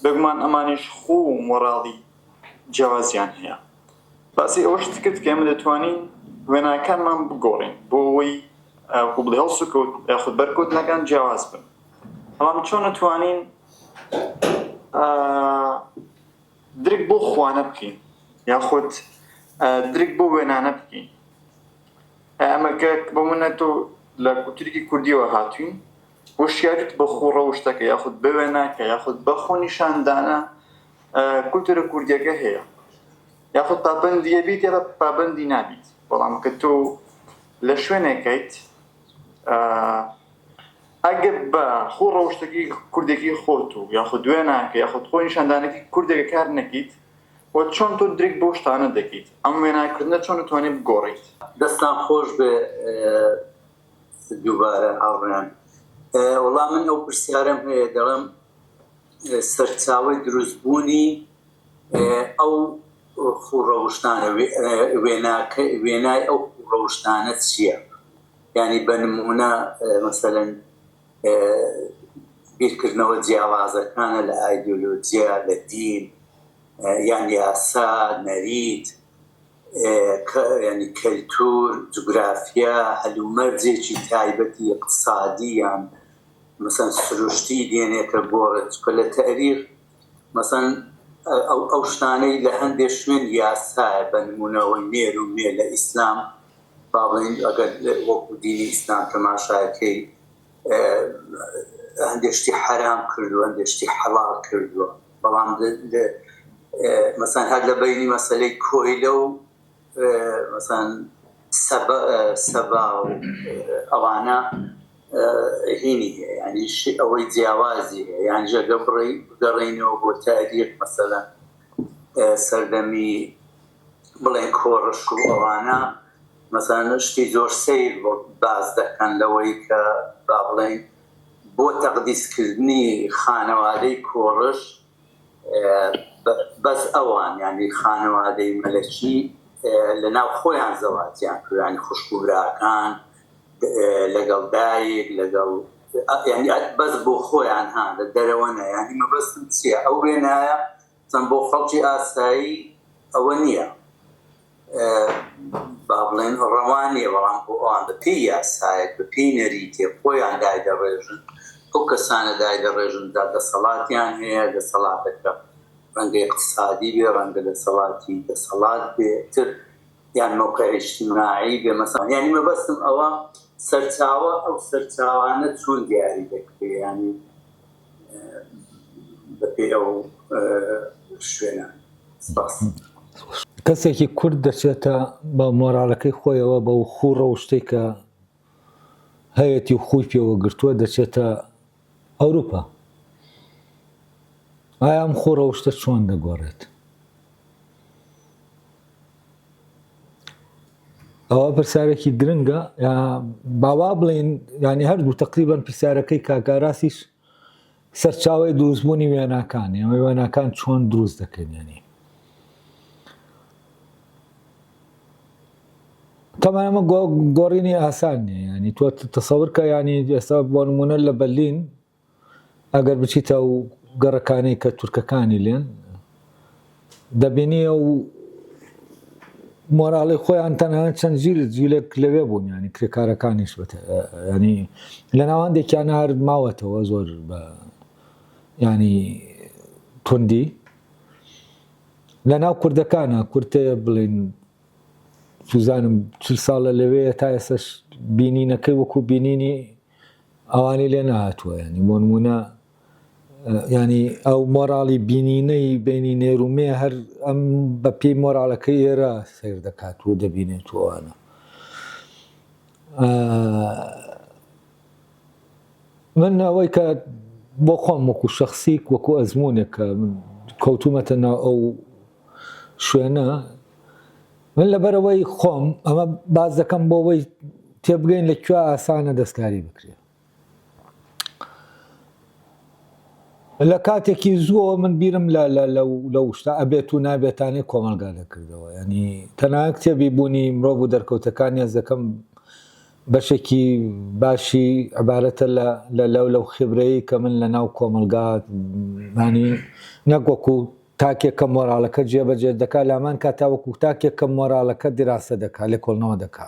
بێگومان ئەمانیش خوو و مۆراڵی جیاوازیان هەیە. باسی ئەوەشت کرد کە ئێمە دەتوانین وێناکانمان بگۆڕین بۆ ئەوەی وەکو بڵێ هەڵسوکەوت یاخود بەرکەوتنەکان جیاواز بن. بەڵام چۆن ئەتوانین درک بۆ خوانە بکەین یاخود درک بۆ وێنانە بکەین؟ ئەمە کە بۆ منە تۆ لە کولتوورێکی کوردیەوە هاتوین هۆشیاریت بە خۆ ڕەوشتەکە یاخود بە وێناکە یاخود بە خۆ نیشاندانە کولتوورە کوردیەکە هەیە یاخود پابەندیە بیت یا پابەندی نابیت بەڵام کە تۆ لە شوێنێکیت ئەگەر بە خۆ ڕەوشتەکەی کوردێکی خۆت و یاخود وێناکە یاخود خۆ نیشاندانێکی کوردێکە کار نەکەیت و چۆن تۆ درک بەو شتانە دەکەیت؟ ئەم وێناکردنە چۆن دەتوانیت بگۆڕیت؟ دەستتان خۆش بێ دووبارە هاوڕێیان. وەڵا من ئەو پرسیارەم هەیە دەڵێم سەرچاوەی دروستبوونی ئەو خووڕەوشتانە وێناکە وێنای ئەو خووڕەوشتانە چییە؟ یانی بە نموونە مەسەلەن بیرکردنەوە جیاوازەکانە لە ئایدیۆلۆجیا، لە دین، یان یاسا، نەریت، یانی کەلتوور، جوگرافیا، هەلومەرجێکی تایبەتی ئیقتسادی یان مەسەن سروشتی دێنێتە گۆڕێ، چونکە لە تەئریخ مەسەن ئەو شتانەی لە هەندێ شوێن یاسایە بە نموونە ئەوەی نێر و مێ لە ئیسلام با بڵێین ئەگەر وەکو دینی ئیسلام تەماشاکەی هەندێک شتی حەرام کردووە هەندێک شتی حەڵاڵ کردووە بەڵام مەسان هەر لە بینی مەسلەی کۆیلە و مەسان سەبا و ئەوانە هینی هەیە ینی ئەوەی جیاوازی هەیە یان ژەگە بڕی بگەڕینەوە بۆ تاریخ مەسەلەن سەردەمی بڵێن کۆڕش و ئەوانە مەسەلەن شتی زۆر سەیر باس دەکەن لەوەی کە با بڵێین بۆ تەقدیسکردنی خانەوادەی کۆڕش بەس ئەوان یانی خانەوادەی مەلەکی لە ناو خۆیان زەواجیان کرد ینی خوشک و براکان لەگەڵ دایک لەگەڵ ینی بەس بۆ خۆیان ها لە دەرەوە نە ینی مەبەستم چییە ئەو وێنایە چەند بۆ خەڵکی ئاسایی ئەوە نییە با بڵێن ڕەوا نییە بەڵام بۆ ئەوان بە پێی یاسایەک بە پێی نەریتێک خۆیان دایدەڕێژن ئەو کەسانە دایدەڕێژن دا دەسەڵاتیان هەیە دەسەڵاتەکە ڕەنگە اقتصادی بێ ڕەنگە دەسەڵاتی دەسەڵات بێ تر یان مەوقع اجتماعی بێ مەسەڵەن یانی مەبەستم ئەوە سەرچاوە ئەو سەرچاوانە چۆن دیاری دەکرێ یانی بەپێی ئەو شوێنە. سپاس. کەسێکی کورد دەچێتە بە مۆراڵەکەی خۆیەوە بەو خوو ڕەوشتەی کە هەیەتی و خووی پێوە گرتووە دەچێتە ئەوروپا ئایا ئەم خوو ڕەوشتە چۆن دەگۆڕێت؟ ئەوە پرسیارێکی گرنگە باوا بڵین ینی هەردوو تقریبان پرسیارەکەی کاکاراسیش سەرچاوی دروستبوونی وێناکان ئەمە وێناکان چۆن دروست دەکەن ینی تەمان ئەمە گۆڕینی ئاسان نیە ینی تۆ تەسەور کە ینی ئێستا بۆ نمونە لە بەرلین ئەگەر بچیتە ئەو گەڕەکانەی کە تورکەکانی لێن دەبینی ئەو مۆراڵی خۆیان تەنها چەند ژیر جیلێک لەوێ بوون ینی کرێکارەکانیش ینی لە ناوەندێکیان هەر ماوەتەوە زۆر بە ینی توندی لە ناو کوردەکانە کورتەیە بڵین سوزانم چل ساڵە لەوێ تا ئێستش بینینەکەی وەکو بینینی ئەوانی لێ نەهاتووە ینی بۆ نمونە ینی ئەو مۆراڵی بینینەی بینی نێرومێ هەر ئەم بە پێی مۆراڵەکەی ئێرە سیر دەکات و دەبینێت و ئەوانە من ئەوەی کە بۆ خۆم وەکو شخصیک وەکو ئەزمونێک کە من کەوتومەتە ناو ئەو شوێنە من لەبەرئەوەی خۆم ئەمە باس دەکەم بۆ ئەوەی تێبگەین لە کوێ ئاسانە دەستکاری بکرێ لە کاتێکی زووەوە من بیرم لە لەو شتە ئەبێت و نابێتانەی کۆمەڵگا دەکردەوە ینی تەنها کتێبی بوونی مرۆڤ و دەرکەوتەکان ێز دەکەم. بەشێکی باشی عبارەتە لە لە لەو لەو خبرەی کە من لە ناو کۆمەڵگا ینی نەک وەکو تاکێک کە مۆراڵەکە جێبەجێ دەکا لامان کا تا وەکو تاکێک کە مۆراڵەکە دیراسە دەکا لێکۆڵنەوە دەکا.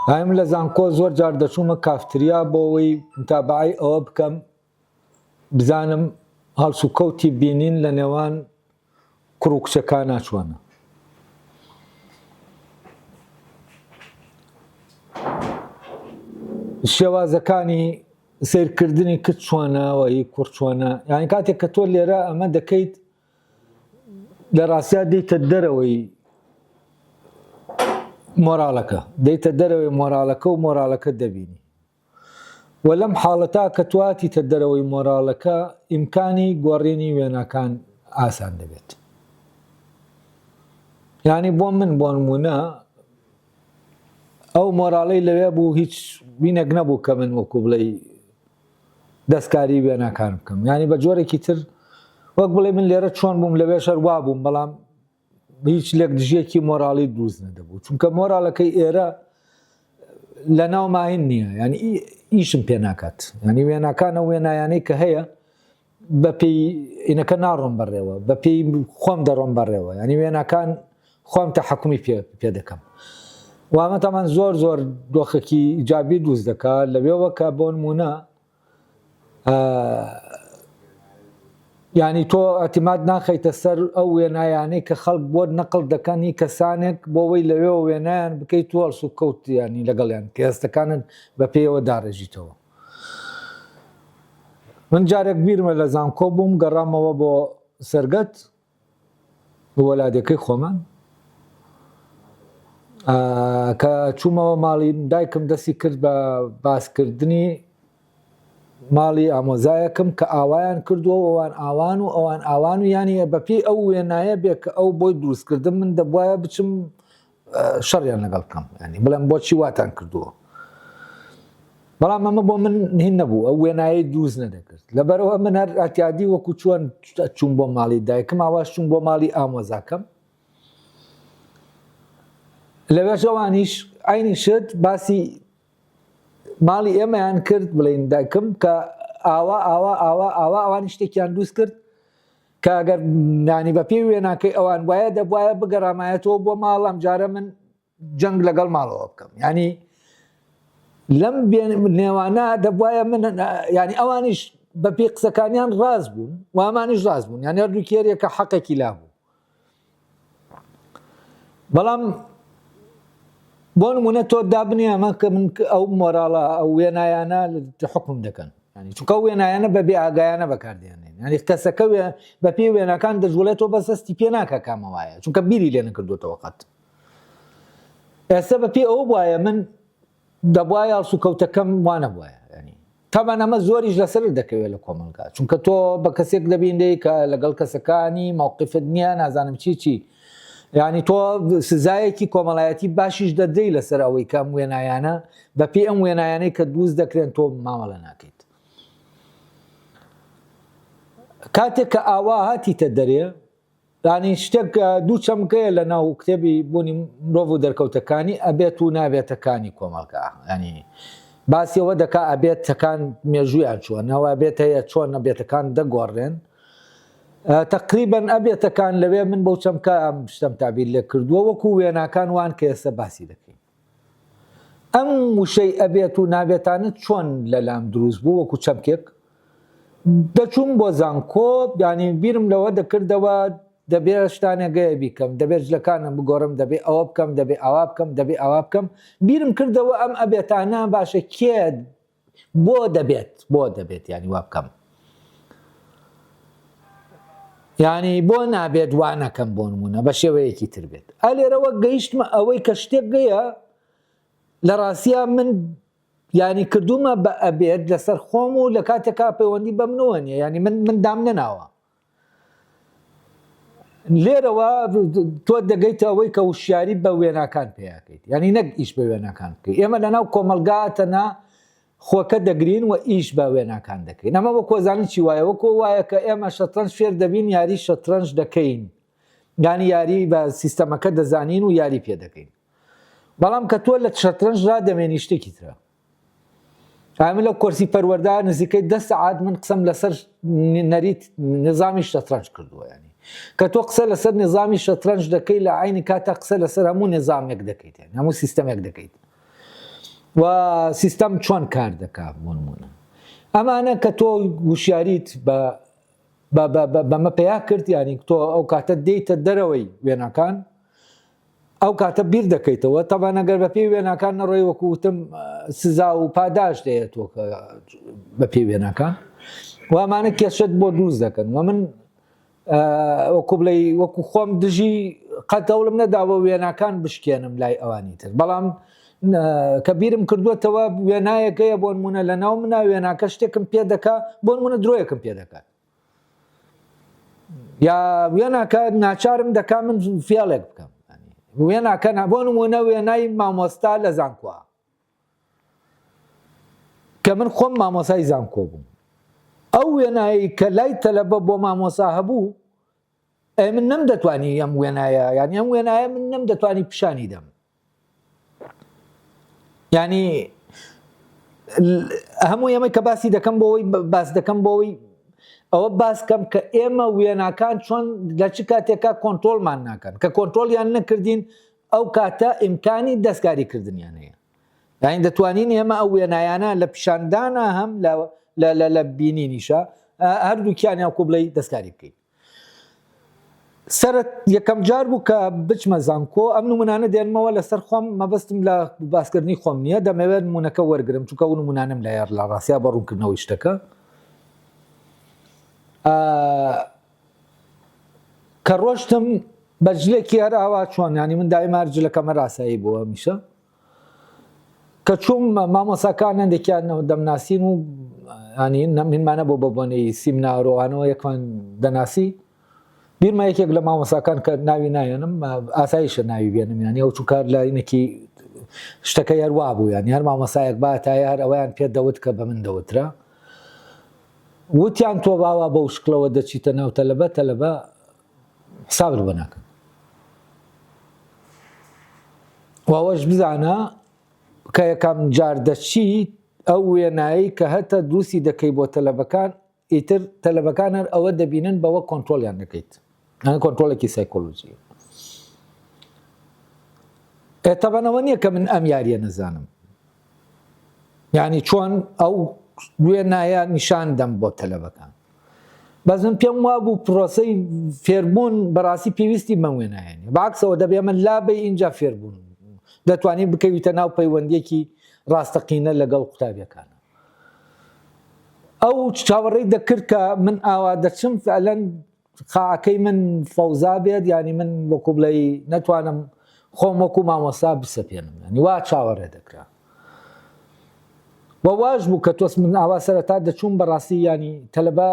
ئایم لە زانکۆ زۆر جار دەچوومە کافتریا بۆ ئەوەی متابعەی ئەوە بکەم بزانم هەڵسوکەوتی بینین لە نێوان کوڕ و کچەکانا چۆنە. شێوازەکانی سەیرکردنی کچ چۆنە و هی کوڕ چۆنە، یانی کاتێک کە تۆ لێرە ئەمە دەکەیت لە ڕاستیا دێیتە دەرەوەی مۆراڵەکە، دێیتە دەرەوەی مۆراڵەکە و مۆراڵەکە دەبینی. وە لەم حاڵەتە کە تۆ هاتیتە دەرەوەی مۆراڵەکە ئیمکانی گۆڕینی وێناکان ئاسان دەبێت. یانی بۆ من بۆ نمونە ئەو مۆراڵەی لەوێ بوو هیچ وینێک نەبوو کە من وەکو بڵێ دەستکاری وێناکان بکەم یانی بە جۆرێکی تر وەک بڵێ من لێرە چۆن بووم لەوێ شەر وا بووم بەڵام هیچ لێکدژیەکی مۆراڵی دروست نەدەبوو چونکە مۆراڵەکەی ئێرە لە ناو ماهین نییە ینی ئیشم پێ ناکات ینی وێناکانە وێنایانەی کە هەیە بەپێی ئینەکە ناڕۆم بەڕێوە بەپێی خۆم دەڕۆم بەڕێوە ینی وێناکان خۆم تەحکومی پێ پێ دەکەم وامە تامان زۆر زۆر دۆخێکی ئیجابی دروست دەکات لەوێوە کە بۆ نمونە یانی تۆ ئەتیماد ناخەیتە سەر ئەو وێنایانەی کە خەڵک بۆت نەقڵ دەکەن هی کەسانێک بۆ وەی لەوێوە وێنایان بکەیت تۆ هەڵسوکەوت ینی لەگەڵیان کە هەستەکانت بە پێیەوە داڕێژیتەوە. من جارێک بیرمە لە زانکۆ بووم گەڕامەوە بۆ سەرگەت بۆ لادێکەی خۆمان کە چوومەوە ماڵی دایکم دەستی کرد بە باسکردنی ماڵی ئامۆزایەکم کە ئاوایان کردووە ئەوان ئاوان و ئەوان ئاوان و یانی بەپێی ئەو وێنایە بێ کە ئەو بۆی دروستکردم من دەبواە بچم شەڕیان لەگەڵ بکەم ینی بڵێم بۆچی واتان کردووە بەڵام ئەمە بۆ من هین نەبوو ئەو وێنایەی دروست نەدەکرد لەبەرەوە من هەر ئەتیادی وەکو چۆن چوون بۆ ماڵی دایکم ئاواش چوون بۆ ماڵی ئامۆزاکەم لەوێش ئەوانیش عینی شت باسی ماڵی ئێمەیان کرد بڵین دایکم کە ئاوا ئاوا ئاوا ئاوا ئەوانی شتێکیان دروست کرد کە ئەگەر نانی بە پێی وێناکەی ئەوان وایە دەبواە بگەڕامایەتەوە بۆ ماڵ ئەم جارە من جەنگ لەگەڵ ماڵەوە بکەم ینی لەم نێوانە دەبواە من ینی ئەوانیش بە پێی قسەکانیان ڕاست بوون وامانیش ڕاست بوون یان هەردوو کێرێکە حەقێکی لا بوو بەڵام بۆ نمونە تۆ دابنێ ئەمە کە من ئەو مۆراڵە ئەو وێنایانە حکم دەکەن ینی چونکە وێنایانە بە بێ ئاگایانە بەکاردێنێن ینی کەسەکە وێ بە پێی وێناکان دەجوڵێتەوە بەس هەستی پێ ناکە کامە وایە چونکە بیری لێ نەکردوێتەوە قەت ئێستا بە پێی ئەو وایە من دەبوایە هەڵسوکەوتەکەم وا نەبوایە ینی تەبعەن ئەمە زۆریش لەسەرت دەکەوێت لە کۆمەڵگا چونکە تۆ بە کەسێک دەبینرێی کە لەگەڵ کەسەکانی مەوقفت نییە نازانم چی چی یعنی تۆ سزایەکی کۆمەڵایەتی باشیش دەدەی لەسەر ئەوەی کە ئەم وێنایانە بەپێی ئەم وێنایانەی کە دروست دەکرێن تۆ مامەڵە ناکەیت کاتێک کە ئاوا هاتیتە دەرێ یانی شتێک دوو چەمکەیە لە ناو کتێبی بوونی مرۆڤ و دەرکەوتەکانی ئەبێت و نابێتەکانی کۆمەڵگا ینی باسی ئەوە دەکا ئەبێتەکان مێژوویان چۆنەوە ئەبێت هەیە چۆن ئەبێتەکان دەگۆڕێن تقریبا ئەبێتەکان لەوێ من بەو چەمکە ئەم شتەم تابیر لێ کردووە وەکو وێناکان وان کە ئێستا باسی دەکەین ئەم وشەی ئەبێت و نابێتانە چۆن لەلام دروست بوو وەکو چەمکێک؟ دەچووم بۆ زانکۆ یانی بیرم لەوە دەکردەوە دەبێ شتانێک گەیە بیکەم دەبێت جلەکانم بگۆڕم دەبێ ئەوە بکەم دەبێ ئاوا بکەم دەبێ ئاوا بکەم بیرم کردەوە ئەم ئەبێتانە باشە کێ بۆ دەبێت بۆ دەبێت یانی وا بکەم یانی بۆ نابێت وا نەکەم بۆ نمونە بە شێوەیەکی تر بێت ئەلێرەوە گەیشتمە ئەوەی کە شتێک گەیە لە ڕاستە من ینی کردومە بە ئەبێت لەسەر خۆم و لە کاتێکا پەیوەندی بە منەوە نیە ینی من من دام نەناوە لێرەوە تۆ دەگەیتە ئەوەی کە وشیاری بە وێناکان پێیاکەیت یعنی نەک ئیش بە وێناکان بکەیت ئێمە لەناو کۆمەلگا تەنها خۆکە دەگرین و ئیش بە وێناکان دەکەین ئەمە وەکو ئەزانن چی وایە وەکو وایە کە ئێمە شەترەنج فێر دەبین یاری شەترەنج دەکەین یانی یاری بە سیستەمەکە دەزانین و یاری پێ دەکەین. بەڵام کە تۆ لە شەترەنج ڕادەمێنی شتێکی ترە. من لەو کۆرسی پەروەردە نزیکەی دە سەعات من قسەم لەسەر نەریت نظامی شەترەنج کردووە ینی کە تۆ قسە لەسەر نظامی شەترەنج دەکەی لە عینی کاتە قسە لەسەر هەموو نظامێک دەکەیت یعنی هەموو سیستەمێک دەکەیت و سیستەم چۆن کار دەکات بۆ نمونە ئەمانە کە تۆ وشیاریت بە بەمە پەیا کرد ینی تۆ ئەو کاتە دێیتە دەرەوەی وێناکان ئەو کاتە بیر دەکەیتەوە تەبان ئەگەر بە پێی وێناکان نەڕۆی وەکو وتم سزا و پاداش دەیەت وەک بە پێی وێناکان و ئەمانە کێشت بۆ دروست دەکەن و من وەکو بڵێ وەکو خۆم دژی قەت هەوڵم نەداوە وێناکان بشکێنم لای ئەوانی تر بەڵام کە بیرم کردوێتەوە وێنایەکەیە بۆ نمونە لە ناو منە وێناکە شتێکم پێ دەکا بۆ نمونە درۆیەکم پێ دەکات یا وێناکە ناچارم دەکا من فێڵێک بکەم وێناکە بۆ نمونە وێنای مامۆستا لە زانکۆ کە من خۆم مامۆسای زانکۆ بووم ئەو وێنایی کە لای تەلەبە بۆ مامۆسا هەبوو ئەی من نەمدەتوانی ئەم وێنایە یانی ئەم وێنایە من نەمدەتوانی پیشانی دەم یعنی هەموو ئێمە کە باسی دەکەم بۆ ئەوەی باس دەکەم بۆ ئەوەی ئەوە باس کەم کە ئێمە وێناکان چۆن لە چ کاتێکا کۆنترۆڵمان ناکەن کە کۆنترۆڵیان نەکردین ئەو کاتە ئیمکانی دەستکاری کردنیان هەیە یعنی دەتوانین ئێمە ئەو وێنایانە لە پیشاندانە هەم لە بینینیشە هەردووکیان یاکو بڵێ دەستکاری بکەین سەرەت یەکەم جار بوو کە بچمە زانکۆ ئەم نمونانە دێنمەوە لەسەر خۆم مەبەستم لە باسکردنی خۆم نییە دەمەوێت نمونەکە وەرگرم چونکە ئەو نمونانم لە یار لە ڕاستیا بە ڕوونکردنەوەی شتەکە کە ڕۆشتم بە جلێکی هەر ئاوا چۆن ینی من دایمە هەر جلەکەمە راسایی بووە هەمیشە کە چووم مامۆساکان هەندێکیان دەمناسین و ینی نەمهینمانە بۆ بەبۆنەی سیمنارۆوانەوە یەکمان دەناسی بیرمە یەکێک لە مامۆساکان کە ناوی نایەنم ئاسایشە ناوی بێنم ینی ئەو چوو کار لاینێکی شتەکە هەر وا بوو ینی هەر مامۆسایەک باتایە هەر ئەویان پێ دەوت کە بە من دەوترا وتیان تۆ باوا بەو شکڵەوە دەچیتە ناو تەلەبە تەلەبە حسابت بۆ ناکەن و ئەوەش بزانە کە یەکەم جار دەچی ئەو وێنایی کە هەتە دروستی دەکەی بۆ تەلەبەکان ئیتر تەلەبەکان هەر ئەوە دەبینن بەوە کۆنترۆڵیان دەکەیت ئەمە کۆنترۆڵێکی سایکۆلۆژی تەبەن ئەوە نییە کە من ئەم یاریە نەزانم یعنی چۆن ئەو وێنایە نیشان دەم بۆ تەلەبەکان بەس من پێم وابوو پرۆسەی فێربوون بەڕاستی پێویستی بەم وێنایە نیە بەعکسەوە دەبێ من لابەی ئینجا فێربوون دەتوانین بکەویتە ناو پەیوەندیەکی ڕاستەقینە لەگەڵ قوتابیەکان ئەو چاوەڕێی دەکرد کە من ئاوا دەچم فعلەن قاعەکەی من فەوزا بێت یانی من وەکو بڵێی نەتوانم خۆم وەکو مامۆستا بسەپێنم ینی وا چاوەڕێ دەکرا و واش بوو کە تۆس من ئاوا سەرەتا دەچووم بەڕاستی ینی تەلەبە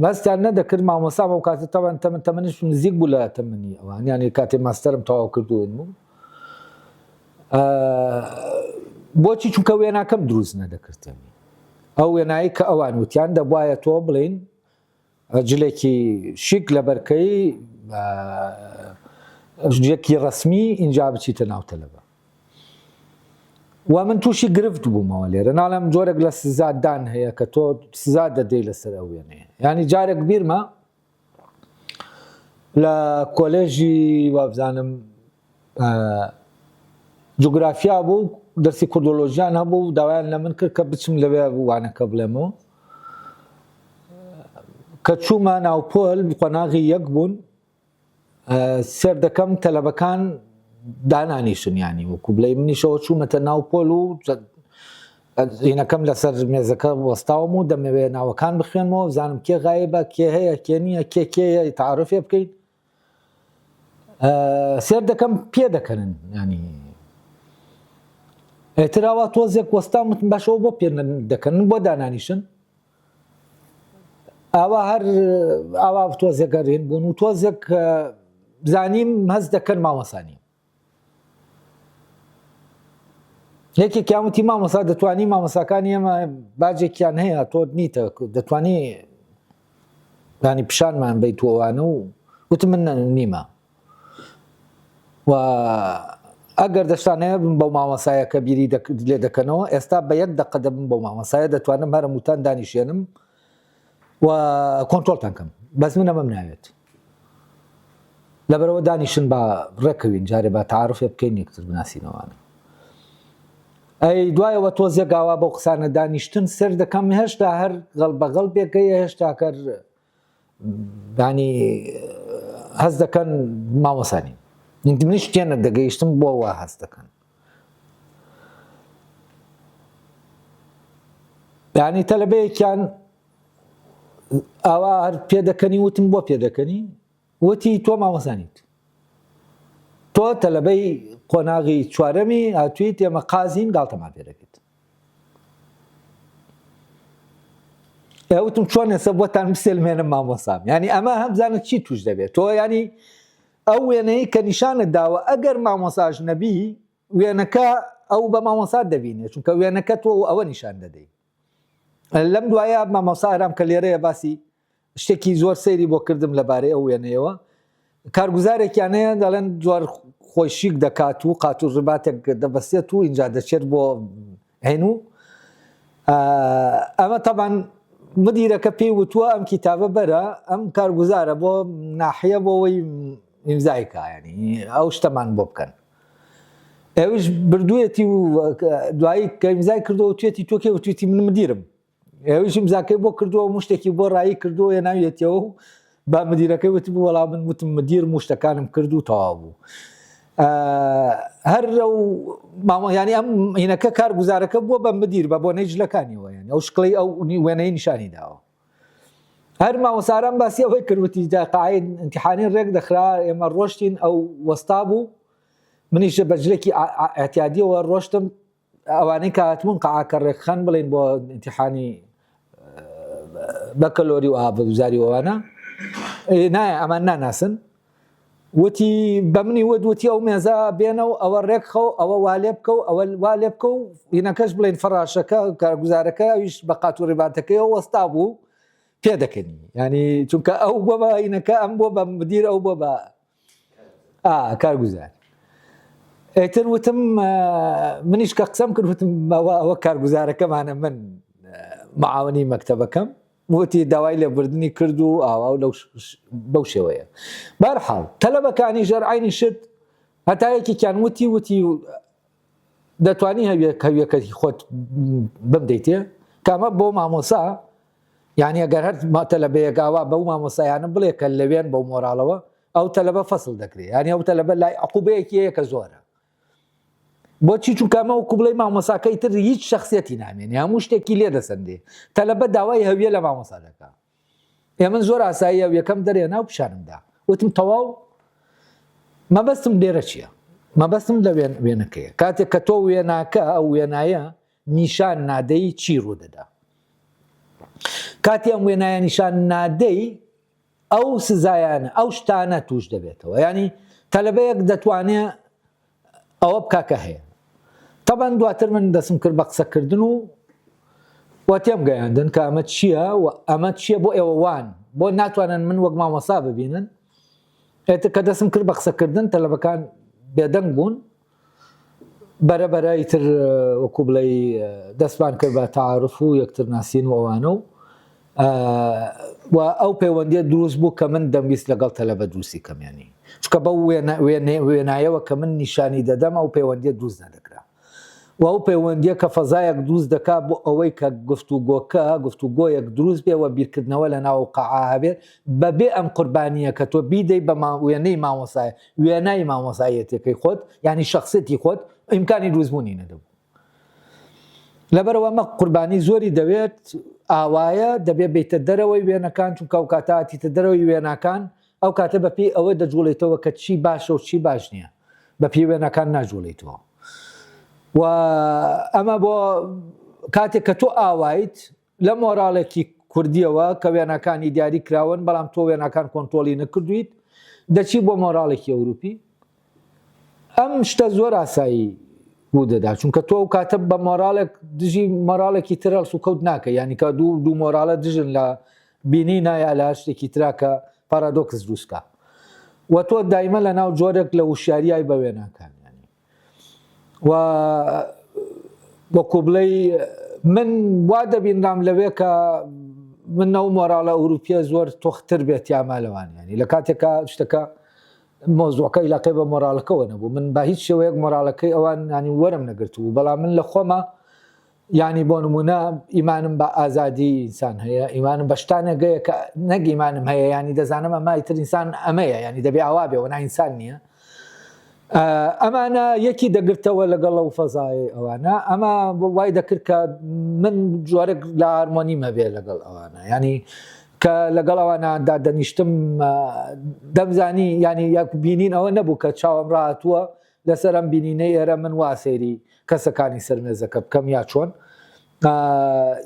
مەستیان نەدەکرد مامۆستا ئەو کاتە تەوان تەمن تەمەنیش نزیک بوو لە تەمەنی ئەوان یانی کاتێ ماستەرم تەواو کردوون بوو بۆچی چونکە وێناکەم دروست نەدەکردەوە ئەو وێنایی کە ئەوان وتیان دەبواە تۆ بڵین جلێکی شیک لەبەرکەی جلێکی ڕەسمی ئینجا بچیتە ناو تەلەبە و من تووشی گرفت بوومەوە لێرە ناڵێم جۆرێک لە سزادان هەیە کە تۆ سزا دەدەی لەسەر ئەو وێنەیە ینی جارێک بیرمە لە کۆلێژی وابزانم جوگرافیا بوو دەرسی کوردۆلۆژیان هەبوو داوایان لە من کرد کە بچم لەوێ وانەکە بڵێمەوە کە چوومە ناو پۆل قۆناغی یەک بوون سێر دەکەم تەلەبەکان دانانیشن ینی وەکو بڵێ منیشەوە چوومەتە ناو پۆل و هینەکەم لەسەر مێزەکە وەستاوم و دەمەوێت ناوەکان بخوێنمەوە بزانم کێ غایبە کێ هەیە کێ نییە کێ کێیە تەعارفێ بکەین سێر دەکەم پێ دەکەنن ینی ئێتراوە تۆزێک وەستام وتم باشەوە بۆ پێ دەکەن بۆ دانانیشن ئاوا هەر ئاوا تۆزێک گەرێن بوون و تۆزێک زانیم هەست دەکەن مامۆسانی یەکێکیان وتی مامۆسا دەتوانی مامۆساکانی ئێمە باجێکیان هەیە تۆ نیتە دەتوانی ینی پیشانمان بیت و ئەوانە و وتم من نیمە و ئەگەر دەشتانەیە بم بەو مامۆسایە کە بیری لێ دەکەنەوە، ئێستا بە یەک دەقە دەبم بەو مامۆسایە، دەتوانم هەر هەمووتان دانیشێنم و کۆنترۆڵتان کەم، بەس من ئەمەم ناوێت. لەبەرئەوە دانیشن با ڕێکەوین، جارێ با تەعاروفێ بکەین یەکتر بناسینەوانە. ئەی دوایەوە تۆزێک ئاوا بەو قسانە دانیشتن سەر دەکەم هێشتا هەر غەڵ بە غەڵبێک هەیە هێشتا کەر ینی هەست دەکەن مامۆسا نین. منیش تێنە دەگەیشتم بۆ وا هەست دەکەن. یعنی تەلەبەیەکیان ئاوا هەر پێدەکەنی وتم بۆ پێدەکەنی وتی تۆ مامۆستا نیت تۆ تەلەبەی قۆناغی چوارەمی هاتوویت ئێمە قازین گاڵتەمان پێ دەکەیت وتم چۆن ئێستا بۆتان بسێلمێنم مامۆسام یعنی ئەمە هەمزانە چی توش دەبێت تۆ ینی ئەو وێنەی کە نیشانت داوە ئەگەر مامۆساش نەبی وێنەکە ئەو بە مامۆسات دەبینێت چونکە وێنەکە تۆ ئەوە نیشان دەدەی لەم دوایە مامۆستا ئارام کە لێرەیە باسی شتێکی زۆر سەیری بۆ کردم لەبارەی ئەو وێنەیەوە کارگوزارێکیان هەیە دەڵێن زۆر خۆی شیک دەکات و قات و ڕباتێک دەبەستێت و اینجا دەچێت بۆ هێن و ئەمە تەبان مدیرەکە پێی وتووە ئەم کیتابە بەرە ئەم کارگوزارە بۆ ناحیە بۆەوەی ئیمزای کا ینی ئەو شتەمان بۆ بکەن ئەوش بردوویەتی و دوایی کە ئیمزای کردەوە توێتی تۆکێ وتویتی من مدیرم ئەویش ئیمزاکەی بۆ کردووە مشتێکی بۆ ڕایی کردووە هێناویەتیەوە و بە مدیرەکەی وتبوو وەڵا من وتم مدیر مشتەکانم کرد و تەواو بوو. هەر ئەو مامۆ ینی ئەم هینەکە کارگوزارەکە بووە بە مدیر بە بۆنەی جلەکانیەوە یانی ئەو شکڵی ئەو وێنەی نیشانی داوە. هەر مامۆساران باسی ئەوەی کرد وتی قاعەی ئیمتیحانی ڕێک دەخرا ئێمە ڕۆشتین ئەو وەستا بوو منیش بە جلێکی ئاعتیادیەوە ڕۆشتم ئەوانەی کە هاتبوون قاعەکە ڕێکخەن بڵێن بۆ ئیمتیحانی بەکەلۆری و ئابگوزاری ئەوانە نایە ئەمان ناناسن وتی بە منی وت وتی ئەو مێزە بێنە و ئەوە ڕێکخە و ئەوە وا لێ بکە و ئەوە وا لێ بکە و هینەکەش بڵێن فەڕاشەکە کارگوزارەکە ئەویش بە قات و ڕیباتەکەیەوە وەستا بوو پێدەکەنی ینی چونکە ئەو بۆ بە هینەکە ئەم بۆ بە مدیر ئەو بۆ بە کارگوزار ئیتر وتم منیش کە قسەم کرد وتم ئەوە کارگوزارەکەمانە من معاونی مەکتەبەکەم وتی داوای لێبوردنی کرد و ئاوا و لەو بەو شێوەیە بەرحاڵ تەلەبەکانی ژەر عینی شت هەتا یەکێکیان وتی وتی دەتوانی هەویەکەی خۆت بمدەیتێ کامە بۆ مامۆسا یعنی ئەگەر هەر تەلەبەیەک ئاوا بەو مامۆسایانە بڵێ کە لەوێن بەو مۆراڵەوە ئەو تەلەبە فەسڵ دەکرێت یعنی ئەو تەلەبە لای عقوبەیەکی هەیە کە زۆرە بۆچی چونکە ئەمە وەکو بڵێی مامۆساکەی تر هیچ شخصیەتی نامێنێ هەموو شتێکی لێ دەسەندێ تەلەبە داوای هەویە لە مامۆسا دەکا ئێ من زۆر ئاسایی هەویەکەم دەرێنا و پیشانمدا وتم تەواو مەبەستم لێرە چییە مەبەستم لە وێنەکەیە کاتێک کە تۆ وێناکە ئەو وێنایە نیشان نادەی چی ڕوودەدا کاتی ئەم وێنایە نیشان نادەی ئەو سزایانە ئەو شتانە توش دەبێتەوە یانی تەلەبەیەک دەتوانێ ئەوە بکا کە هەیە تەبەن دواتر من دەسم کرد بە قسەکردن و و تێم گەیاندن کە ئەمە چییە و ئەمە چییە بۆ ئێوە وان بۆ ناتوانن من وەک مامۆسا ببینن ئێتر کە دەسم کرد بە قسەکردن تەلەبەکان بێدەنگ بوون بەرە بەرە ئیتر وەکو بڵێی دەستمان کرد بە تەعارف و یەکتر ناسین و ئەوانە و و ئەو پەیوەندیە دروست بوو کە من دەمویست لەگەڵ تەلەبە دروستی کەم ینی چونکە بەو وێنایەوە کە من نیشانی دەدەم ئەو پەیوەندیە دروست نەدەکرا و ئەو پەیوەندیە کە فەزایەک دروست دەکا بۆ ئەوەی کە گفتوگۆکە گفتوگۆیەک دروست بێ و بیرکردنەوە لە ناو قاعە هەبێت بەبێ ئەم قوربانیە کە تۆ بیدەی بە وێنەی مامۆسای وێنای مامۆسایەتەکەی خۆت یعنی شخصێتی خۆت ئیمکانی دروستبوونی نەدەبوو لەبەرەوە ئەمە قوربانی زۆری دەوێت ئاوایە دەبێ بیتە دەرەوەی وێنەکان چونکە ئەو کاتە هاتیتە دەرەوەی وێناکان ئەو کاتە بەپێی ئەوە دەجوڵێتەوە کە چی باشە و چی باش نییە بەپێی وێنەکان ناجوڵیتەوە و ئەمە بۆ کاتێک کە تۆ ئاوایت لە مۆراڵێکی کوردیەوە کە وێناکانی دیاری کراون بەڵام تۆ وێناکان کۆنترۆڵی نەکردویت دەچی بۆ مۆراڵێکی ئەوروپی ئەم شتە زۆر ئاسایی ڕوو دەدا چونکە تۆ ئەو کاتە بە مۆراڵێک دژی مۆراڵێکی تر هەڵسوکەوت ناکە یعنی کە دوو دوو مۆراڵە دژن لە بینی نایە لە هەر شتێکی ترا کە پارادۆکس دروستکە و تۆ دایمە لە ناو جۆرێک لە وشیاریای بە وێناکان یعنی. و وەکو بڵێی من وا دەبینرام لەوێ کە من ئەو مۆراڵە ئەوروپیە زۆر تۆختر بێت یاما لەوان ینی لە کاتێکا شتەکە مۆزوعەکە ئیلاقەی بە مۆراڵەکەوە نەبوو من بە هیچ شێوەیەک مۆراڵەکەی ئەوان ینی وەرم نەگرتبوو بەڵام من لە خۆمە یانی بۆ نمونە ئیمانم بە ئازادی ئینسان هەیە ئیمانم بە شتانێک هەیە کە نەک ئیمانم هەیە ینی دەزانم ئەمە ئیتر ئینسان ئەمەیە ینی دەبێ ئاوا بێ وەنا ئینسان نییە ئەمانە یەکی دەگرتەوە لەگەڵ ئەو فەزای ئەوانە ئەمە وای دەکرد کە من جۆرێک لە هارمۆنی مەبێ لەگەڵ ئەوانە ینی کە لەگەڵ ئەوانە دادەنیشتم دەمزانی ینی یەک بینین ئەوە نەبوو کە چاوم ڕاتووە لەسەر ئەم بینینەی ئێرە من وا سەیری کەسەکانی سەر مێزەکە بکەم یا چۆن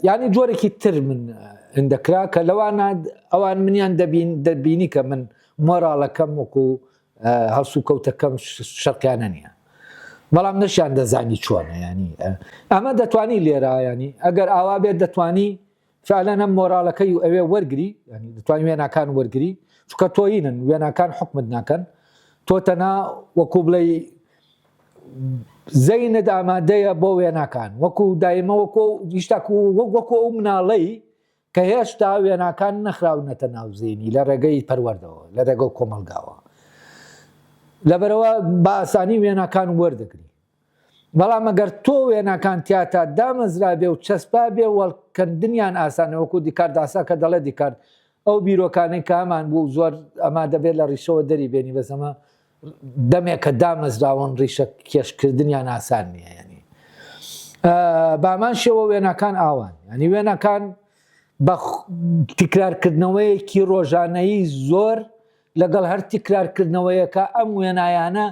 ینی جۆرێکی تر من دەکرا کە لەوانە ئەوان منیان دەبین دەبینی کە من مۆراڵەکەم وەکو هەڵسوکەوتەکەم شەرقیانە نییە بەڵام نەشیان دەزانی چۆنە ینی ئەمە دەتوانی لێرە ینی ئەگەر ئاوا بێت دەتوانی فعلا ئەم مۆراڵەکەی و ئەوێ وەرگری ینی دەتوانی وێناکان وەرگری چونکە تۆینن وێناکان حکومت ناکەن تۆ تەنها وەکو بڵێ زەینت ئامادەیە بۆ وێناکان وەکو دایمە وەکو هیشتاکو وەکو ئەو مناڵەی کە هێشتا وێناکان نەخراونەتە ناو زەینی لە ڕێگەی پەروەردەوە لە ڕێگە کۆمەڵگاوە لەبەرەوە بە ئاسانی وێناکان وەردەگری بەڵام ئەگەر تۆ وێناکان تیاتا دامەزرابێ و چەسپابێ وەڵکەندنیان ئاسانە وەکو دیکارت ئاسا کە دەڵێ دیکارت ئەو بیرۆکانەی کە هەمان بوو زۆر ئەما دەبێت لە ڕیشەوە دەری بێنی بەس ئەمە دەمێک کە دامەزراون ڕیشە کێشکردنیان ئاسان نییە ینی بامان شێوە وێناکان ئاوان ینی وێناکان بە تکرارکردنەوەیەکی ڕۆژانەیی زۆر لەگەڵ هەر تکرارکردنەوەیەکە ئەم وێنایانە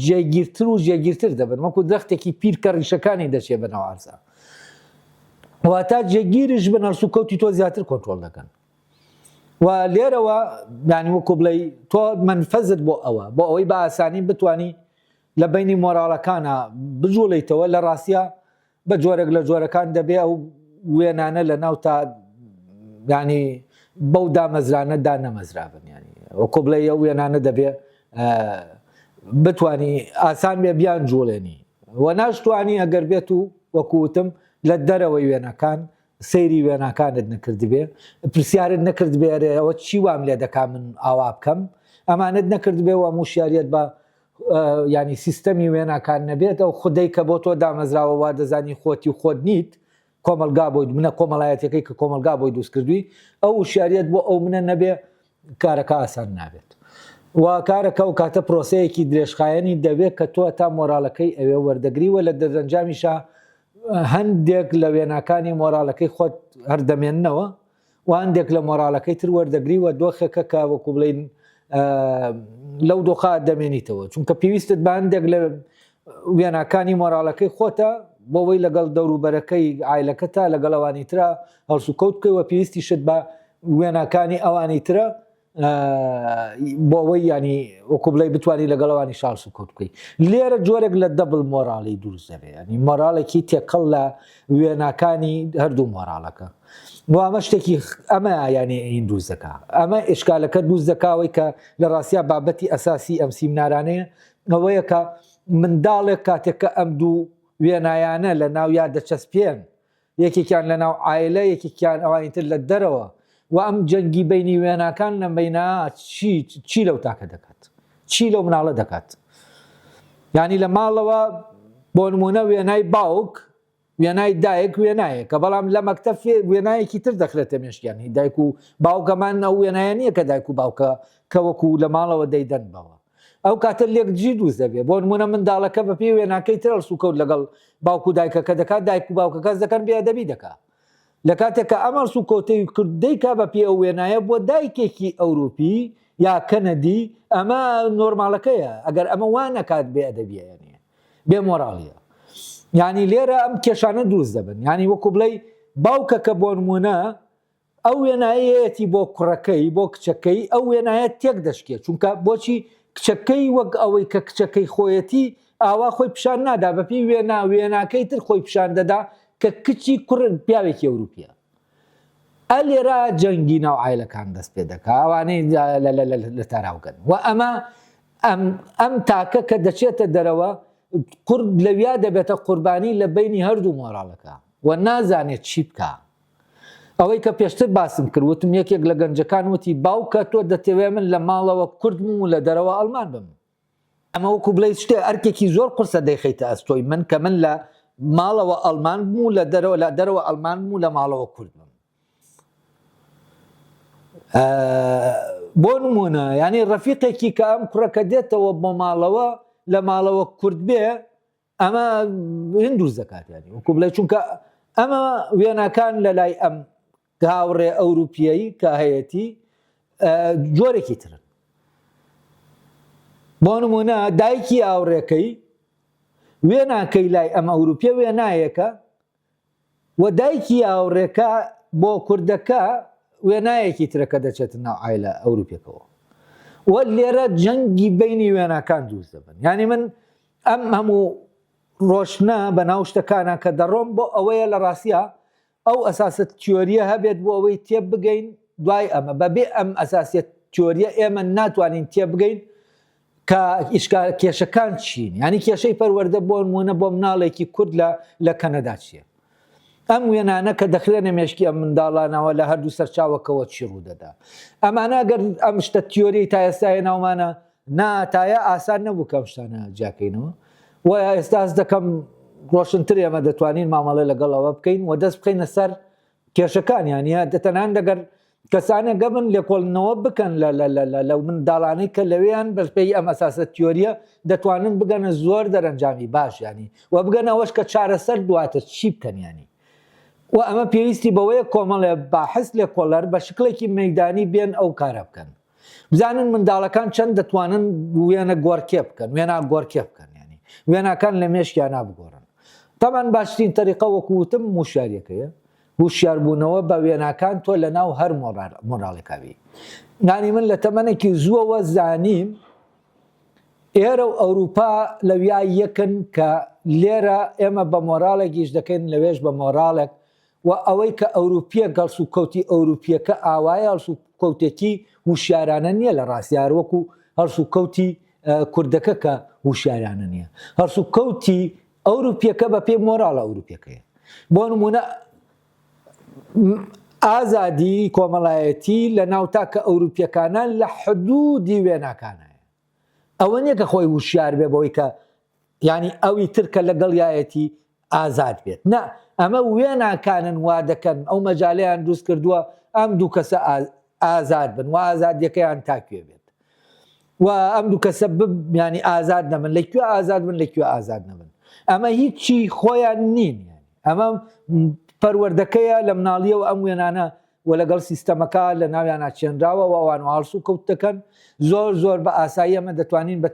جێگیرتر و جێگیرتر دەبن وەکو درەختێکی پیر کە ڕیشەکانی دەچێ بە ناو عەرزا واتا جێگیرش بن هەڵسوکەوتی تۆ زیاتر کۆنترۆڵ دەکەن و لێرەوە یانی وەکو بڵێ تۆ منفەزت بۆ ئەوە بۆ ئەوەی بە ئاسانی بتانی لە بینی مۆراڵەکانە بجوڵیتەوە لە ڕاستە بە جۆرێک لە جۆرەکان دەبێ ئەو وێنانە لە ناو تا ینی بەو دامەزرانە دا نەمەزرابن ینی وەکۆ بڵێ ئەو وێنانە دەبێ بتانی ئاسان بێ بیان جوڵێنی و ناشتوانی ئەگەر بێت و وەکوتم لە دەرەوەی وێنەکان سەیری وێناکانت نەکردبێ پرسیارت نەکردبێ ئەرێ ئەوە چی وام لێ دەکا من ئاوا بکەم ئەمانت نەکردبێ و موشیاریت بە ینی سیستەمی وێناکان نەبێت ئەو خودەی کە بۆ تۆ دامەزراوە وا دەزانی خۆتی و خۆت نیت کۆمەلگا بۆی منە کۆمەڵایەتەکەی کە کۆمەلگا بۆی دروست کردووی ئەو وشیاریت بۆ ئەو منە نەبێ کارەکە ئاسان نابێت و کارەکە و کاتە پرۆسەیەکی درێژخایەنی دەوێت کە تۆ تا مۆراڵەکەی ئەوێ وەردەگری و لە دەرەنجامیشا هەندێک لە وێناکانی مۆراڵەکەی خۆت هەر دەمێننەوە و هەندێک لە مۆراڵەکەی تر وەردەگری و دۆخێکە کە وەکو بڵین لەو دۆخە دەمێنیتەوە چونکە پێویستت بە هەندێک لە وێناکانی مۆراڵەکەی خۆتە بۆەوەی لەگەڵ دەوروبەرەکەی ئایلەکەتا لەگەڵ ئەوانی ترە هەڵسوکەوت بکەی و پێویستیشت بە وێناکانی ئەوانی ترە بۆ ئەوەی ینی وەکو بڵێ بتوانانی لەگەڵ ئەوانی شاڵس و کۆت بکەیت لێرە جۆرێک لە double مۆراڵی دروست دەبێ ینی مۆراڵێکی تێکەڵ لە وێناکانی هەردوو مۆراڵەکە و ئەمە شتێکی ئەمە ینی ئین دروست دەکا ئەمە ئشکالەکە دروست دەکاوەی کە لە ڕاستیا بابەتی ئەساسی ئەم سیمنارانەیە ئەوەیە کە منداڵێک کاتێک کە ئەم دوو وێنایانە لە ناو یا دەچەسپێن یەکێکیان لە ناو عایلە یەکێکیان ئەوانی تر لە دەرەوە و ئەم جەنگی بینی وێناکان لەم بینە چی چی لەو تاکە دەکات چی لەو مناڵە دەکات یعنی لە ماڵەوە بۆ نمونە وێنای باوک وێنای دایک وێنایەکە بەڵام لە مەکتەب وێنایەکی تر دەخرێتە مێشکیان هی دایک و باوکەمان ئەو وێنایە نییە کە دایک و باوکە کە وەکو لە ماڵەوە دەیدەن بەوە ئەو کاتە لێکدژی دروست دەبێت بۆ نمونە منداڵەکە بە پێی وێناکەی تر هەڵسوکەوت لەگەڵ باوک و دایکەکە دەکات دایک و باوکەکەس دەکەن بێ ئەدەبی دەکا لە کاتێک کە ئەم هەڵسوکەوتەی کرد دەیکا بە پێی ئەو وێنایە بۆ دایکێکی ئەوروپی یا کەنەدی ئەمە نۆرمالەکەیە ئەگەر ئەمە وا نەکات بێ ئەدەبیە یعنی بێ مۆراڵیە یعنی لێرە ئەم کێشانە دروست دەبن یعنی وەکو بڵێ باوکەکە بۆ نمونە ئەو وێنایەیەتی بۆ کوڕەکەی بۆ کچەکەی ئەو وێنایە تێک دەشکێت چونکە بۆچی کچەکەی وەک ئەوەی کە کچەکەی خۆیەتی ئاوا خۆی پیشان نادا بەپێی وێنا وێناکەی تر خۆی پیشان دەدا کە کچی کوڕ پیاوێکی ئەوروپیە ئە لێرە جەنگی ناو عایلەکان دەست پێ دەکا ئەوانەی لە تاراوگەن و ئەمە ئەم ئەم تاکە کە دەچێتە دەرەوە. قورب لەویا دەبێتە قوربانی لە بینی هەردوو مۆراڵەکە و نازانێت چی بکە. ئەوەی کە پێشتر باسم کرد وتم یەکێک لە گەنجەکان وتی باوکە تۆ دەتەوێ من لە ماڵەوە کوردم و لە دەرەوە ئەڵمان بم. ئەمە وەکو بڵێی شتێ ئەرکێکی زۆر قورسە دەیخەیتە ئەستۆی من کە من لە ماڵەوە ئەڵمان بم و لە دەرەوە لە دەرەوە ئەڵمان بم و لە ماڵەوە کورد بم. بۆ نمونە یعنی ڕەفیقێکی کە ئەم کوڕەکە دێتەوە بۆ ماڵەوە لە ماڵەوە کورد بێ ئەمە هند دروست دەکات ینی وەکو بڵێ چونکە ئەمە وێناکان لە لای ئەم هاوڕێ ئەوروپیایی کە هەیەتی جۆرێکی ترن بۆ نمونە دایکی هاوڕێکەی وێناکەی لای ئەم ئەوروپیە وێنایەکە و دایکی هاوڕێکە بۆ کوردەکە وێنایەکی ترە کە دەچێتە ناو عایلە ئەوروپیەکەوە و لێرە جەنگی بینی وێناکان دروست دەبن یعنی من ئەم هەموو ڕۆشنە بە ناو شتەکانە کە دەڕۆم بۆ ئەوەیە لە ڕاستە ئەو ئەساسە تیۆریە هەبێت بۆ ئەوەی تێبگەین دوای ئەمە بەبێ ئەم ئەساسیە تیۆریە ئێمە ناتوانین تێبگەین کە ئیشکال کێشەکان چین یانی کێشەی پەروەردە بۆ نمونە بۆ مناڵێکی کورد لە لە کەنەدا چییە ئەم وێنانە کە دەخرێنە مێشکی ئەم منداڵانەوە لە هەردوو سەرچاوەکەوە چی ڕوودەدا ئەمانە گەر ئەم شتە تیۆری تا ئێستا ناومانە ناتایە ئاسان نەبوو کەم شتانە جیاکەینەوە و ئێستاس دەکەم ڕۆشنتر ئێمە دەتوانین مامەڵە لەگەڵ ئەوە بکەین و دەست بخەینە سەر کێشەکانیان یا تەنان دەگەر کەسانێک گەبن لێکۆڵینەوە بکەن لە لە لە لە لەو منداڵانەی کە لەوێیان بەپێی ئەم ئەساسە تیۆریە دەتوانن بگەنە زۆر دەرەنجامی باش ینی و بگەنە ئەوەش کە چارەسەر دواتر چی بکەن ینی و ئەمە پێویستی بەوەیە کۆمەڵێ باحس لێکۆڵەر بە شکڵێکی مەیدانی بێن ئەو کارە بکەن بزانن منداڵەکان چەند دەتوانن وێنە گۆڕکێ بکەن وێنا گۆڕکێ بکەن ینی وێناکان لە مێشکیان بگۆڕن تەبعەن باشترین تەریقە وەکو وتم وشیاریەکەیە هوشیاربوونەوە بە وێناکان تۆ لە ناو هەر مۆراڵێکا بی یانی من لە تەمەنێکی زووەوە زانیم ئێرە و ئەوروپا لەویا یەکن کە لێرە ئێمە بە مۆراڵێک ئیش دەکەین لەوێش بە مۆراڵێک و ئەوەی کە ئەوروپیەک هەڵس و کەوتی ئەوروپیەکە ئاوایە هەڵس و کەوتێکی وشیارانە نییە لە ڕاستی هەر وەکو هەڵس و کەوتی کوردەکە کە وشیارانە نییە هەڵس و کەوتی ئەوروپیەکە بە پێی مۆراڵە ئەوروپیەکەیە بۆ نمونە ئازادی کۆمەڵایەتی لە ناو تاکە ئەوروپیەکانە لە حدودی وێناکانە ئەوە نییە کە خۆی وشیار بێ بەوەی کە یانی ئەوی تر کە لەگەڵیایەتی ئازاد بێت نا ئەمە وێناکانن وا دەکەن ئەو مەجالەیان دروست کردووە ئەم دوو کەسە ئازاد بن و ئازادیەکەیان تاکوێ بێت و ئەم دوو کەسە ینی ئازاد نەبن لە کوێ ئازاد بن لە کوێ ئازاد نەبن ئەمە هیچی خۆیان نین ئەمە پەروەردەکەیە لە مناڵیەوە ئەم وێنانە و لەگەڵ سیستەمەکە لە ناویانا چێنراوە و ئەوان هەڵس و کەوت دەکەن زۆر زۆر بە ئاسایی ئەمە دەتوانین بە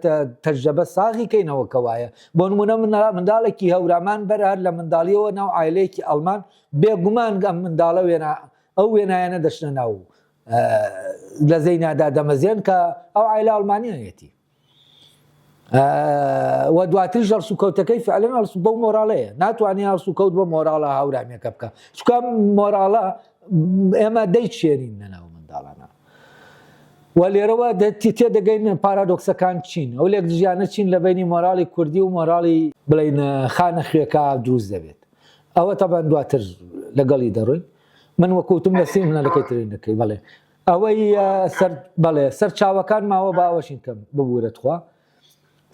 تەجرەبە ساغی کەینەوە کە وایە بۆ نمونە منداڵێکی هەورامان بەر هەر لە منداڵیەوە ناو عایلەیەکی ئەڵمان بێگومان ئەم منداڵە وێنا ئەو وێنایانە دەچنە ناو لە زەینادا دەمەزێن کە ئەو عایلە ئەڵمانیایەتی. و دواتریش هەڵسوکەوتەکەی فعلەن هەڵسو بەو مۆراڵەیە ناتوانێ هەڵسوکەوت بە مۆراڵە هاورامیەکە بکە چکە مۆراڵە ئێمە دەیچێنین لەناو منداڵانە و لێرەوە تێدەگەین پارادۆکسەکان چین ئەو لێک دژیانە چین لە بینی مۆراڵی کوردی و مۆراڵی بڵین خانە خوێکە دروست دەبێت ئەوە تەبەن دواتر لەگەڵی دەڕۆین من وەکوتم لە سیم منەکەی ترین دەکەی بەڵێ ئەوەی سەر بەڵێ سەرچاوەکان ماوە باوەشین کەم ببورە تخوا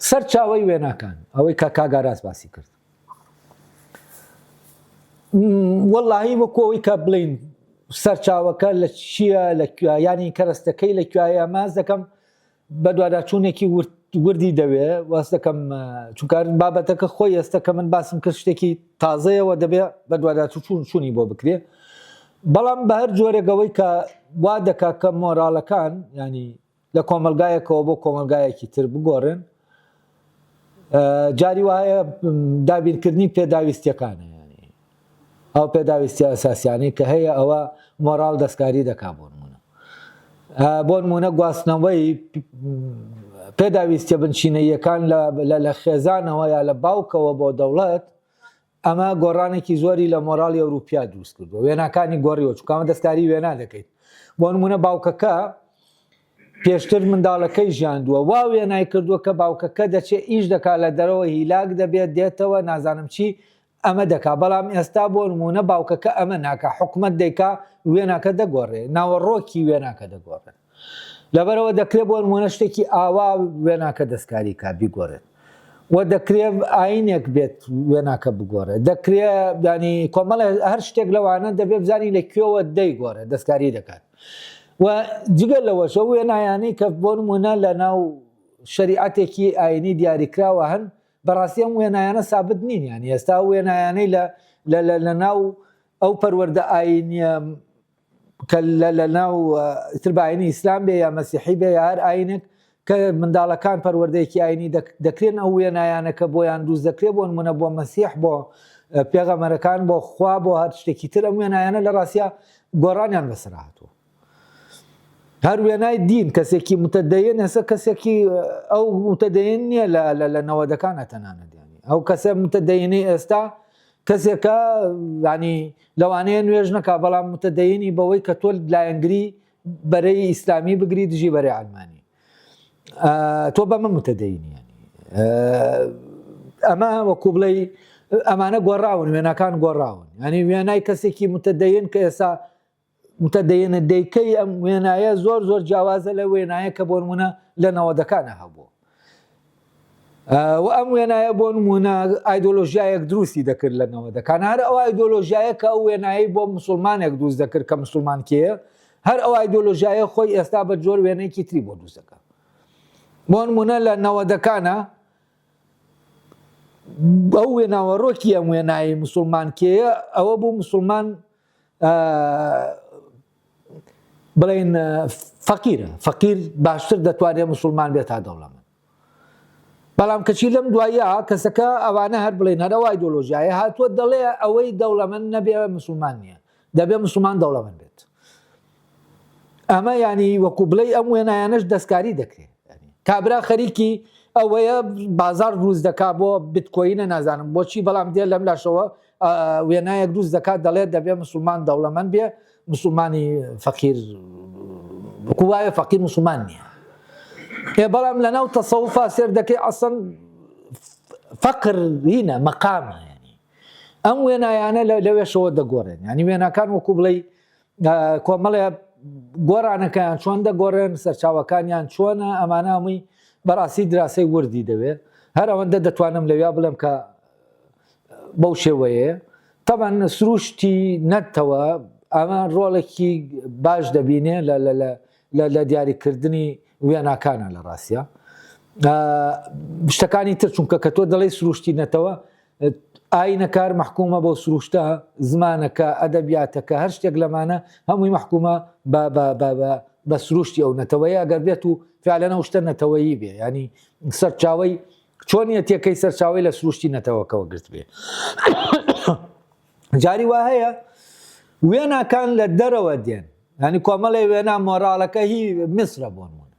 سەرچاوەی وێناکان ئەوەی کە کاک ئاراس باسی کرد وەڵی وەکو ئەوەی کە بڵین سەرچاوەکە لە چییە لە کوێ ینی کەرەستەکەی لە کوایە ماز دەکەم بەدواداچوونێکی وردی دەوێ واز دەکەم چونکە بابەتەکە خۆی ئێستا کە من باسم کرد شتێکی تازەیەوە دەبێ بەدواداچوون چوونی بۆ بکرێ بەڵام بە هەر جۆرێک ئەوەی کە وا دەکا کە مۆراڵەکان ینی لە کۆمەلگایەکەوە بۆ کۆمەلگایەکی تر بگۆڕێن جاری وایە دابینکردنی پێداویستیەکانە ینی ئەو پێداویستیە ئەساسیانەی کە هەیە ئەوە مۆراڵ دەستکاری دەکا بۆ نمونە بۆ نمونە گواستنەوەی پێداویستیە بنچینەیەکان لە خێزانەوە یا لە باوکەوە بۆ دەوڵەت ئەمە گۆڕانێکی زۆری لە مۆراڵی ئەوروپیا دروست کردووە وێناکانی گۆڕیوە چونکە ئەمە دەستکاری وێنا دەکەیت بۆ نمونە باوکەکە. پێشتر منداڵەکەی ژیاندووە وا وێنای کردووە کە باوکەکە دەچێ ئیش دەکا لە دەرەوە هیلاک دەبێت دێتەوە نازانم چی ئەمە دەکا بەڵام ئێستا بۆ نموونە باوکەکە ئەمە ناکا حکومەت دەیکا وێناکە دەگۆڕێ ناوەڕۆکی وێناکە دەگۆڕێت لەبەرەوە دەکرێت بۆ نموونە شتێکی ئاوا وێناکە دەستکاری کا بیگۆڕێت و دەکرێت ئاینێک بێت وێناکە بگۆڕێت دەکرێت ینی کۆمەڵێ هەر شتێک لەوانە دەبێت بزانی لە کوێوە دەیگۆڕێت دەستکاری دەکات و جگە لەوەش ئەو وێنایانەی کە بۆ نموونە لە ناو شەریعەتێکی ئاینی دیاریکراوە هەن بەڕاستی ئەم وێنایانە سابت نین یانی ئێستا ئەو وێنایانەی لە لە ناو ئەو پەروەردە ئاینیە کە لە ناو تر بە ئاینی ئیسلام بێ یا مەسیحی بێ یا هەر ئاینێک کە منداڵەکان پەروەردەیەکی ئاینی دەکرێن ئەو وێنایانە کە بۆیان دروست دەکرێت بۆ نمونە بۆ مەسیح بۆ پێغەمەرەکان بۆ خوا بۆ هەر شتێکی تر ئەم وێنایانە لە ڕاستیا گۆڕانیان بەسەر هاتووە هەر وێنای دین کەسێکی متدەین ئێستا کەسێکی ئەو متدەین نییە لە لە نەوەدەکان تەنانەت یانی ئەو کەسە متدەینەی ئێستا کەسێکە ینی لەوانەیە نوێژ نەکا بەڵام متدەینی بەوەی کە تۆ لایەنگری بەرەی ئیسلامی بگری دژی بەرەی عەلمانی تۆ بەمە متدەینی ینی ئەمە وەکو بڵێ ئەمانە گۆڕاون وێناکان گۆڕاون ینی وێنای کەسێکی متدەین کە ئێستا متدەینە دەیکەی ئەم وێنایە زۆر زۆر جیاوازە لە وێنایە کە بۆ نمونە لە نەوەدەکانە هەبوو و ئەم وێنایە بۆ نمونە ئایدۆلۆژیایەک دروستی دەکرد لە نەوەدەکان هەر ئەو ئایدۆلۆژیایە کە ئەو وێنایەی بۆ مسلمانێک دروست دەکرد کە مسلمان کێیە هەر ئەو ئایدۆلۆژیایە خۆی ئێستا بە جۆر وێنەیەکی تری بۆ دروست دەکات بۆ نمونە لە نەوەدەکانە ئەو وێناوەڕۆکی ئەم وێنایی مسلمان کێیە ئەوە بوو مسلمان بڵێن فەقیرە فەقیر باشتر دەتوانێت مسلمان بێت تا دەوڵەمەند بەڵام کەچی لەم دوایە کەسەکە ئەوانە هەر بڵێن هەر ئەو ئایدۆلۆژیایە هاتووە دەڵێ ئەوەی دەوڵەمەند نەبێ مسلمان نییە دەبێ مسلمان دەوڵەمەند بێت ئەمە ینی وەکو بڵێ ئەم وێنایانەش دەستکاری دەکرێت کابرا خەریکی ئەوەیە بازار دروست دەکا بۆ بتکۆینە نازانم بۆچی بەڵام دێ لەم لاشەوە وێنایەک دروست دەکات دەڵێت دەبێ مسلمان دەوڵەمەند بێ مسلمانی فەقیر وایە فەقیر مسلمان نییە ئێ بەڵام لەناو تەسەوفا سێر دەکەی ئەسڵەن فەقر هینە مەقامە ینی ئەم وێنایانە لەوێشەوە دەگۆڕێن ینی وێناکان وەکو بڵێ کۆمەڵێ گۆڕانەکەیان چۆن دەگۆڕێن سەرچاوەکانیان چۆنە ئەمانە هەمووی بەڕاستی دراسەی وردی دەوێت هەر ئەوەندە دەتوانم لەویا بڵێم کە بەو شێوەیە تەبەن سروشتی نەتەوە ئەمە ڕۆڵێکی باش دەبینێ لە لە لە لە دیاریکردنی وێناکانە لە ڕاستە شتەکانی تر چونکە کە تۆ دەڵێی سروشتی نەتەوە ئاینەکار مەحکومە بۆ سروشتە زمانەکە ئەدەبیاتەکە هەر شتێک لەمانە هەمووی مەحکومە بە بە بە بە بە سروشتی ئەو نەتەوەیە ئەگەر بێت و فعلەن ئەو شتە نەتەوەیی بێ ینی سەرچاوەی چۆنیەتیەکەی سەرچاوەی لە سروشتی نەتەوەکەوە گرت بێ جاری وا هەیە وێناکان لە دەرەوە دێن ینی کۆمەڵێ وێنا مۆراڵەکە هی میسرە بۆ نمونە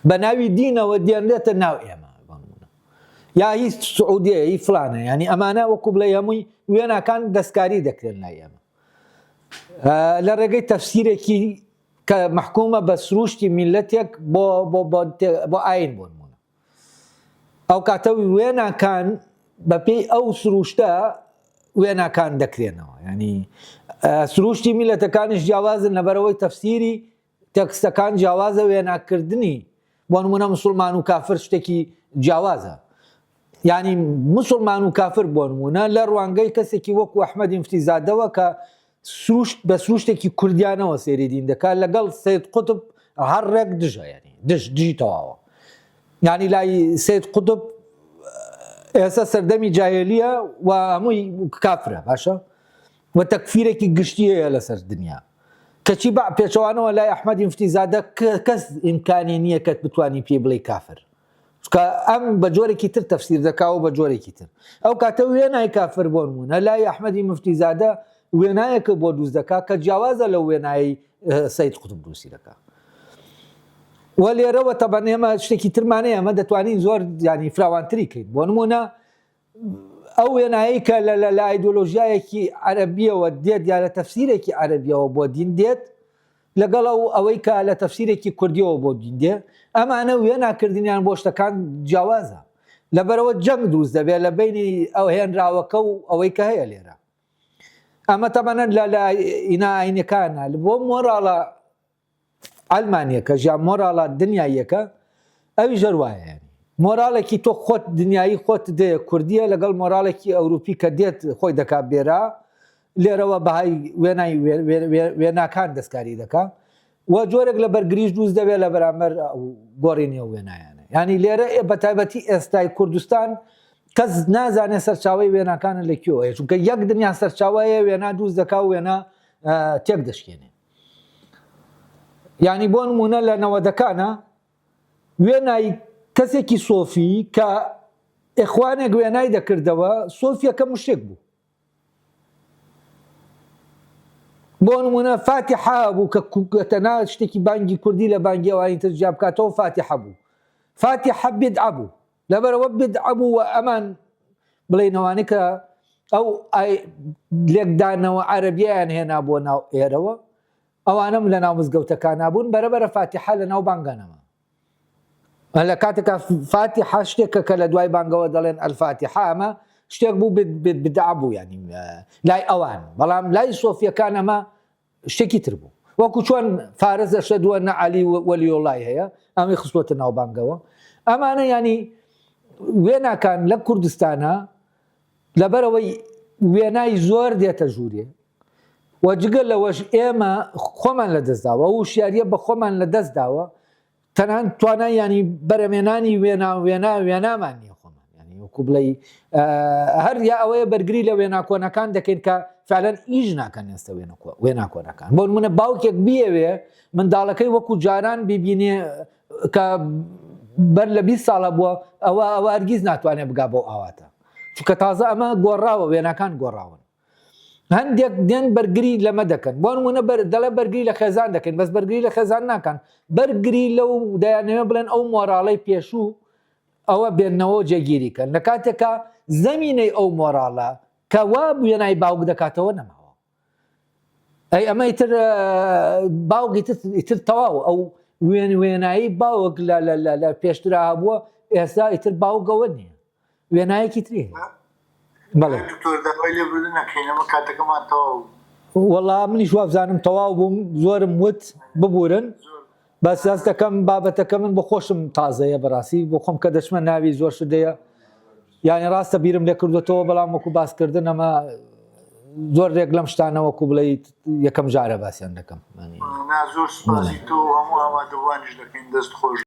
بە ناوی دینەوە دێنرێتە ناو ئێمە یا هی سعودیە هی فلانە ینی ئەمانە وەکو بڵێ هەمووی وێناکان دەستکاری دەکرێن لای ئێمە لە ڕێگەی تەفسیرێکی کە مەحکومە بە سروشتی میللەتێک بۆ بۆ بۆ بۆ ئاین بۆ نمونە ئەو کاتە وێناکان بەپێی ئەو سروشتە وێناکان دەکرێنەوە ینی سروشتی میلەتەکانیش جیاوازن لەبەرەوەی تەفسیری تەکستەکان جیاوازە وێناکردنی بۆ نمونە مسلمان و کافر شتێکی جیاوازە یعنی مسلمان و کافر بۆ نمونە لە ڕوانگەی کەسێکی وەکو ئەحمەدی مفتیزادەوە کە سروشت بە سروشتێکی کوردیانەوە سەیری دین دەکات لەگەڵ سید قوتب هەر ڕێک دژە یعنی دژ دژی تەواوە یعنی لای سید قوتب ئێستا سەردەمی جاهلیە و هەمووی کافرە باشە و تەکفیرێکی گشتی هەیە لەسەر دنیا کەچی بە پێچەوانەوە لای ئەحمەدی مفتیزادە کەس ئیمکانی نییە کە بتوانی پێی بڵێ کافر چونکە ئەم بە جۆرێکی تر تەفسیر دەکا و بە جۆرێکی تر ئەو کاتە وێنای کافر بۆ نمونە لای ئەحمەدی مفتیزادە وێنایەکە بۆ دروست دەکا کە جیاوازە لەو وێنایی سید قوتب دروستی دەکا و لێرەوە تەبەن ئێمە شتێکی ترمانەیە ئەمە دەتوانین زۆر ینی فراوانتری کەین بۆ نمونە ئەو وێنایەی کە لە لە ئایدۆلۆژیایەکی عەرەبیەوە دێت یا لە تەفسیرێکی عەرەبیەوە بۆ دین دێت. لەگەڵ ئەو ئەوەی کە لە تەفسیرێکی کوردیەوە بۆ دین دێ، ئەمانە وێناکردنیان بۆ شتەکان جیاوازە. لەبەرئەوە جەنگ دروست دەبێت لە بەینی ئەو هێنراوەکە و ئەوەی کە هەیە لێرە. ئەمە تەبەنەن لە لە ئینا ئاینەکانە بۆ مۆراڵە عەلمانیەکەش یا مۆراڵە دنیاییەکە ئەویش هەر وایە یانی مۆراڵێکی تۆ خۆت دنیایی خۆت دێ کوردیە لەگەڵ مۆراڵێکی ئەوروپی کە دێت خۆی دەکا بێرا لێرەوە بەهای وێنای وێناکان دەستکاری دەکا و جۆرێک لە بەرگریش دروست دەبێت لە بەرامبەر گۆڕینی ئەو وێنایانە ینی لێرە بە تایبەتی ئێستای کوردستان کەس نازانێت سەرچاوی وێناکانە لە کوێوەیە چونکە یەک دنیا سەرچاوەیە وێنا دروست دەکا و وێنا تێک دەشکێنێ یانی بۆ نمونە لە نەوەدەکانە وێنای کەسێکی سۆفی کە ئێخوانێک وێنای دەکردەوە سۆفیەکە مشتێک بوو بۆ نمونە فاتحە بوو کە تەنا شتێکی بانگی کوردی لە بانگی ئەوانی تر جیا بکاتەوە فاتحە بوو فاتحە بدعە بوو لەبەرەوە بدعە بوو و ئەمان بڵێنەوانەی کە ئەو لێکدانەوە عەرەبییان هێنا بۆ ناو ئێرەوە ئەوانەم لە ناو مزگەوتەکانا بوون بەرەبەرە فاتیحە لە ناو بانگا نەما لە کاتێکا فاتیحە شتێکە کە لە دوای بانگەوە دەڵێن ئەلفاتیحە ئەمە شتێک بوو بدعە بوو ینی لای ئەوان بەڵام لای سۆفیەکان ئەمە شتێکی تر بوو وەکو چۆن فارس ئەشهەدوە نە عەلی وەلیۆڵای هەیە ئەمەی خستووەتە ناوبانگەوە ئەمانە ینی وێناکان لە کوردستانە لەبەرەوەی وێنای زۆر دێتە ژوورێ و جگە لەوەش ئێمە خۆمان لە دەستداوە و شاریە بە خۆمان لە دەستداوە تەنان توانای ینی بەرەمێنانی وێنا وێنا وێنامان نییە خۆمان ینی وەکو بڵێ هەر یا ئەوەیە بەرگری لە وێنا کۆنەکان دەکەین کە فعلەن ئیش ناکەن ئێستا وێنا کۆنەکان بۆ نمونە باوکێک بیەوێ منداڵەکەی وەکو جاران بیبینێ کە بەر لە 20 ساڵە بووە ئەوە ئەوە هەرگیز ناتوانێت بگا بۆ ئاواتە چونکە تازە ئەمە گۆڕاوە وێناکان گۆڕاون هەندێک دێن بەرگری لەمە دەکەن بۆ نمونە بەر دەڵێ بەرگری لە خێزان دەکەن بەس بەرگری لە خێزان ناکەن بەرگری لەو دەیانەوێ بڵێن ئەو مۆراڵەی پێشوو ئەوە بێنەوە جێگیری کەن لە کاتێکا زەمینەی ئەو مۆراڵە کە وا وێنای باوک دەکاتەوە نەماوە ئەی ئەمە ئیتر باوک ئیتر تەواو ئەو وێن وێنایی باوک لە لە پێشترا هەبووە ئێستا ئیتر باوکەوە نییە وێنایەکی تری هەیە بەڵێ دکتۆر داوای لێبوردن ئەکەین ئەمە کاتەکەمان تەواو بوو. وەڵا منیش وابزانم تەواو بووم زۆرم وت ببورن بەس هەست دەکەم بابەتەکە من بۆ خۆشم تازەیە بەڕاستی بۆ خۆم کە دەچمە ناوی زۆر شت دەیە یعنی ڕاستە بیرم لێ کردوێتەوە بەڵام وەکو باسکردن ئەمە زۆر رێک لەم شتانە وەکو بڵێ یەکەم جارە باسییان دەکەم نا زۆر سپاسی تۆ و هەموو ئامادەبوانیش دەکەین دەست خۆش.